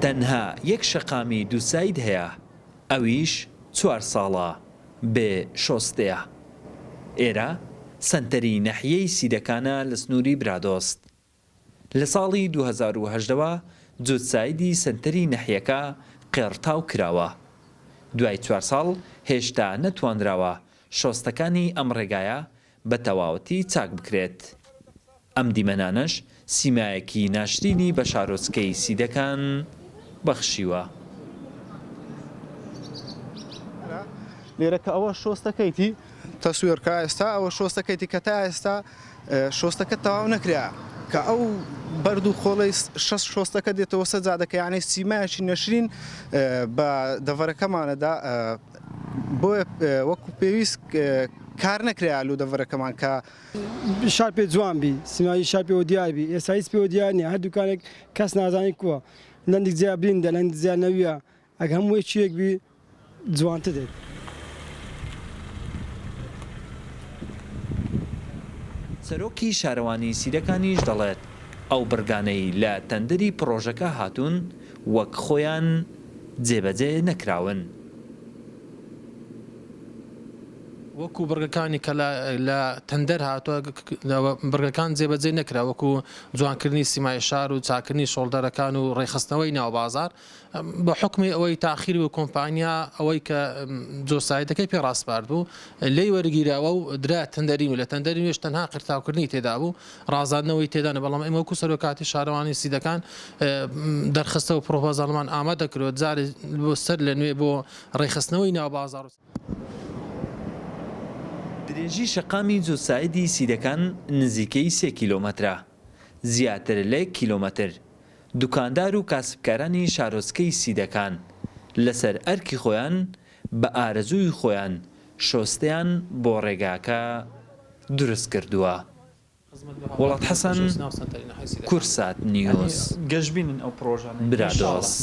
تەنها یەک شەقامی دووساید هەیە ئەویش چوار ساڵە بێ شۆستەیە. ئێرە سەنتەری نەحیەی سیدەکانە لە سنووری برادۆست. لە ساڵی 2018 وە جووتسایدی سەنتەری نەحیەکە قێڕتاو کراوە. دوای چوار ساڵ هێشتا نەتوانراوە شۆستەکانی ئەم ڕێگایە بە تەواوەتی چاک بکرێت. ئەم دیمەنانەش سیمایەکی ناشرینی بە شارۆچکەی سیدەکان بەخشیوە. لێرە کە ئەوە شۆستەکەیتی تەسویر کە ئێستا ئەوە شۆستەکەیتی کە تا ئێستا شۆستەکە تەواو نەکرا کە ئەو بەرد و خۆڵەی شەست شۆستەکە دێتەوە سەر جادەکە یانەی سیمایەکی نەشرین بە دەڤەرەکەمانەدا بۆیە وەکو پێویست کار نەکرا لو دەڤەرەکەمان کە شار پێ جوان بی سیمایی شار پێوە دیار بی ئێستا هیچ پێوە دیار نییە هەر دوکانێک کەس نازانی کووە لەندێک جیا بریندە لەندێک جیا نەویە ئەگە هەموو یەکێک بی جوانتر دێت. سەرۆکی شارەوانی سیدەکانیش دەڵێت، ئەو بڕگانەی لە تەندەری پڕۆژەکە هاتوون وەک خۆیان جێبەجێ نەکراون. وەکو بڕگەکانی کە لە تەندەر هاتووە بڕگەکان جێبەجێ نەکرا وەکو جوانکردنی سیمای شار و چاکردنی شۆڵدەرەکان و ڕێکخستنەوەی ناو بازاڕ بە حوکمی ئەوەی تاخیر بوو کۆمپانیا ئەوەی کە جۆسایتەکەی پێ ڕاسپارد بوو لێی وەرگیراوە و درا تەندەری و لە تەندەری نوێش تەنها قرتاوکردنی تێدا بوو ڕازاندنەوەی تێدا نەبوو بەڵام ئێمە وەکو سەرۆکاتی شارەوانی سیدەکان دەرخستە و پرۆپۆزاڵمان ئامادە کردووە جارێ بۆ سەر لە نوێ بۆ ڕێکخستنەوەی ناو بازاڕ و درێژی شەقامی جوسایدی سیدەکان نزیکەی سێ کیلۆمەترە، زیاتر لە یەک کیلۆمەتر دوکاندار و کاسبکارانی شارۆچکەی سیدەکان لەسەر ئەرکی خۆیان بە ئارەزووی خۆیان شۆستەیان بۆ ڕێگاکە دروست کردووە. وڵات حەسەن، کورسات نیوز، برادۆست.